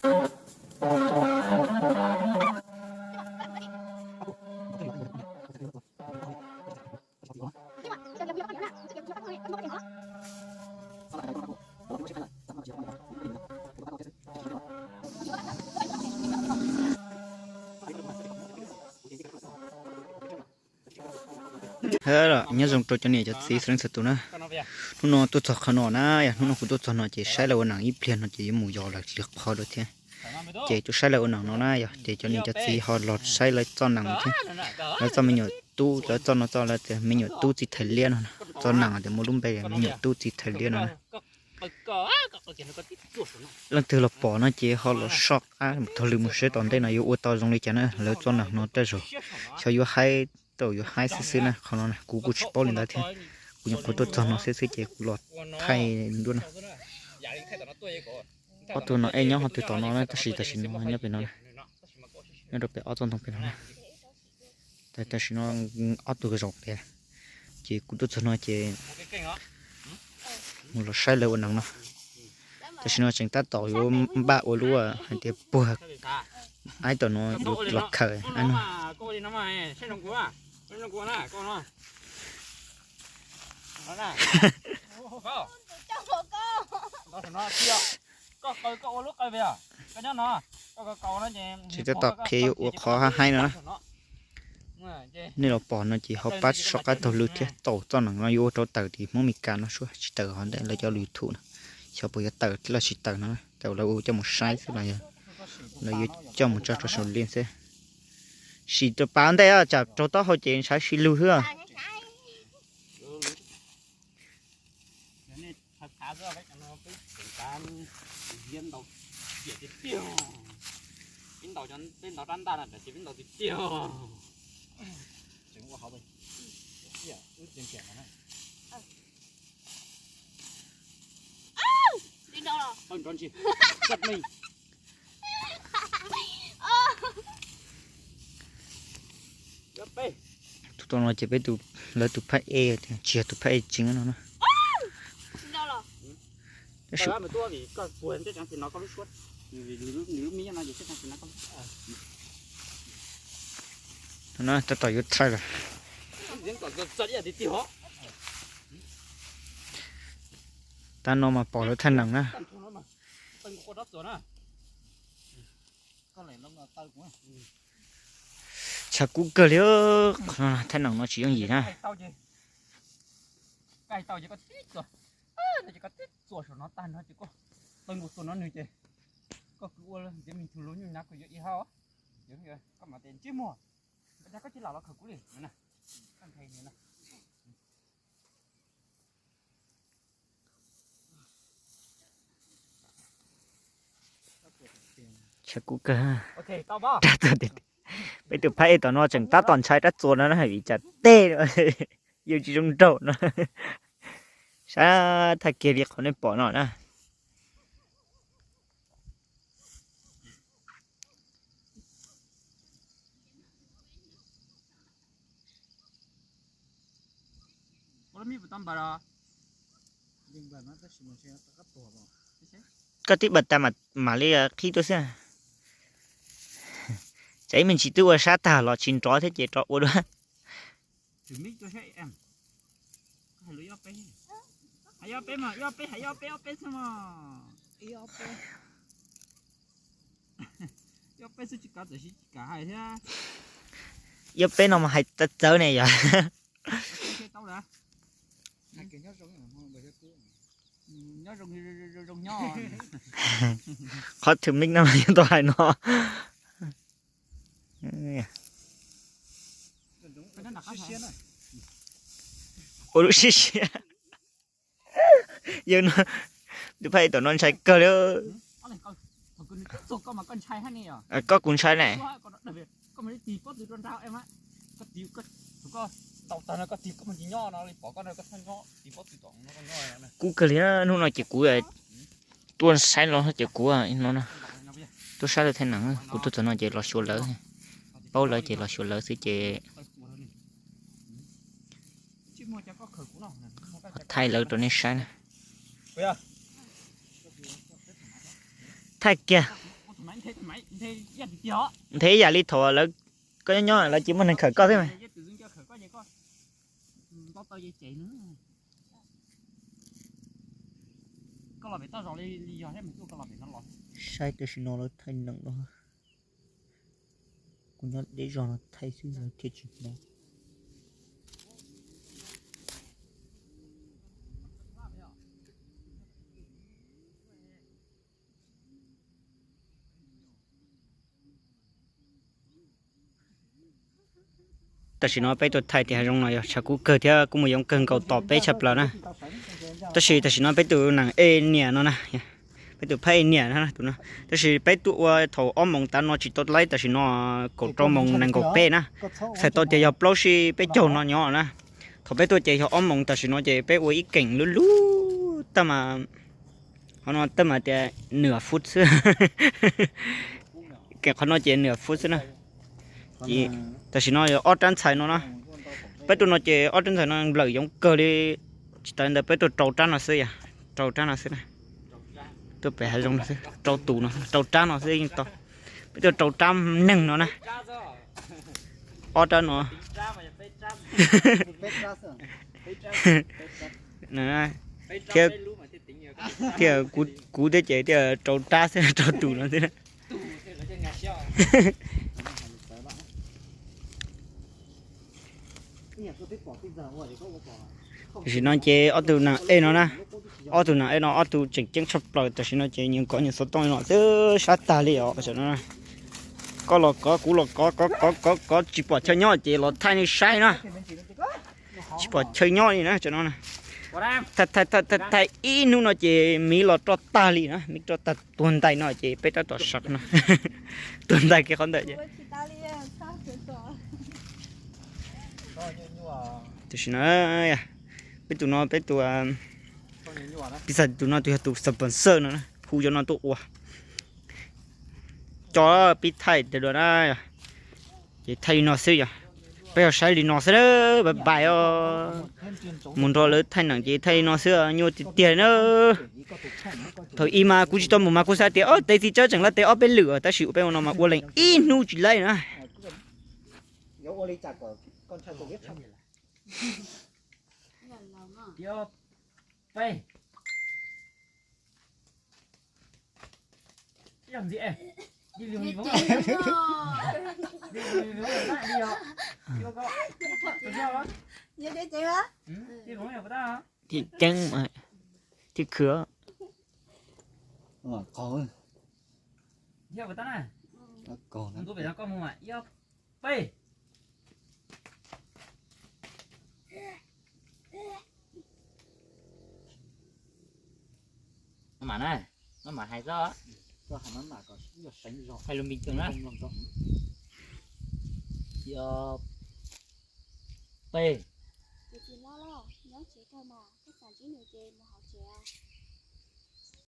Nyob zoo rau cov niam cov txiv txhua leej txhua tus na. Hnub no tuaj txog qhov no na, yog hnub no kuv tuaj txog no ces saib lawv ua nees ib pliag no ces yuav mus yos lawv tsis qhov dua thiab. Ces tuaj saib lawv ua nees no na, yog ces cov niam cov txiv ho los saib lawv txoj nees thiab. Lawv txoj me nyuam tub, lawv txoj no txoj lawv tias me nyuam tub txiv thais liab no, txoj nees tias muaj lub npe me nyuam tub txiv thais liab no na. Leej twg los pom no ces ho los soj qab taug lw mus seb tom ntej no yuav ua tau zoo li cas na. Lawv txoj nees no tej zaum xyov yuav haib, tej zaum yuav haib xwb xwb na. Qhov no kuv kuj tsis paub li ntawd thiab, kuv nyuam qhuav tuaj txog no xwb xwb ces kuv los thaij duab na. Ob tug no ej nyob qhov twg tom no na, tab sis tam sim no nyob pem no, nyob rau pem ob txoj ntoo pem no na. Tam sim no ob tug zaum pem, ces kuv tuaj txog no ces mus los saib lawv ua nees no. Tam sim no tseem tab tom yuav npaj ua lub hais tias puag aib tom no yuav los khaws aib no. Tsis tab tom qhia yuav ua qhov haib no na. Nej los pom no ces ho pab soj qab taug lw thiab, tau txoj nees no yuav ua rau tawm tim Hmoob Meskas no suab, tsis tawm hov ntej lawv cov YouTube na. Xyov puas yuav tawm los tsis tawm no, tawm lawv ua coj mus saib xwb los yog lawv yuav coj mus tso rau saum li xwb. Sim rau pas ntej tsam raug taub hau ces ntshai sib lug xwb. Tus tau no ces peb tus, lawv tus phab ej, tsis yog tus phab ej tseeb no na. No tab tom yuav thaij lawm. Tab no mas pom lawv thaij nees na. Tshav kub kawg li, thaij nees no tsis yooj yim na. Tshav kub kawg. Peb tus phab ej tom no tseem tab tom ntshai rab txuas no na, vim cas tej yus tsis zoo nraug no. Sab thaj kiag li qhov nej pom no na. Koj twb npam tas mam li qhib tuaj xwb. Tsam ib me ntsis twb ua sab tag los tsis nrov thiab ces rov ua dua. Ib ob peb no mas hais txawv txawv ne yom. Qhov thwm mic no mas yog tau hais no. Ua lub siab siab. Yog no, tus phab ej tom no ntshai kawg li. Koj kuv ntshai ne. Kub kawg li, hnub no ces kuv tuaj saib los ces kuv no, tuaj saib lawv thaij nees, kuv tuaj txog no ces los xyuas lawv, paub lawv ces los xyuas lawv xwb ces thaij lawv rau nej saib na. Thaij kiag. Nthe ib yam li thaum lawv, koj nyob nyob lawv cia muaj neeg khawm koj xwb mas. Saib tam sim no lawv thaij nees no, kuv nyob deb zog no thaij xwb lawv thiaj tsis hnov. Tam sim no peb tuaj thaij tim hav zoov no yog tshav kub kawg thiab kuj mus yoov kawg nkaus tom peb tshaj plaws na. Tab sis tam sim no peb tus nees ej niam no na, peb tus phab ej niam na tus no. Tab sis peb tuaj ua thaum ob moos tav no tsis tau laib, tam sim no kaum rau moos nees nkaum peb na. Txhais tau tias yog plaub sij peb caug no nyob na. Thaum peb tuaj ces yog ob moos, tam sim no ces peb ua ib keem lub lub tab mas, qhov no tab mas tias nửa phút xwb. Keem qhov no ces nửa phút xwb na. Tam sim no yog ob rab ntxhais no na. Peb tuaj no ces ob rab ntxhais no nplawm yoov kawg li. Tsis tas ntawd peb tuaj rau rab no xwb yog, rau rab no xwb na. Tuaj pem hav zoov no xwb, rau tus no, rau rab no xwb yeej tau. Peb tuaj rau rab neeg no na. Ob rab no. Thiab, thiab kuv thiab ces thiaj rau rab xwb, rau tus no xwb. Tam sim no ces ob tug nees ej no na, ob tug nees ej no ob tug tseem ceeb tshaj plaws, tam sim no ces nyias kov nyias xov tooj no xwb sab tag li os. Koj los kov, kuv los kov, kov kov kov kov tsis pom chaw nyob ces los thaij nej saib na. Tsis pom chaw nyob li na, thaij ib hnub no ces miv los roj tag li na, miv roj tag tuag ntais no ces peb tab tom sawv no. Tuag ntais kiag qhov ntawd ces. Tam sim no peb tus no peb tus, piv xam tus no tus yog tus sponsor no, hu cov no tuaj ua, cov pib thaij tias dua na. Ces thaij li no xwb yog, peb yog saib li no xwb, bye bye os. Mus nrog lawv thaij neem ces thaij li no xwb, nyuaj tiag tiag na. Thaum ub mas kuv tsis tau mus mas kuv xav tias o tes txiv tsawb tseem lawv tes ob peb lwm, tab sis ua peb ua no mas ua leej ib hnub tsis laib na. Ceeb, thiab khwv. Maj mam na, maj mam hais xwb. Hais lus npis tsees na. Yog peb.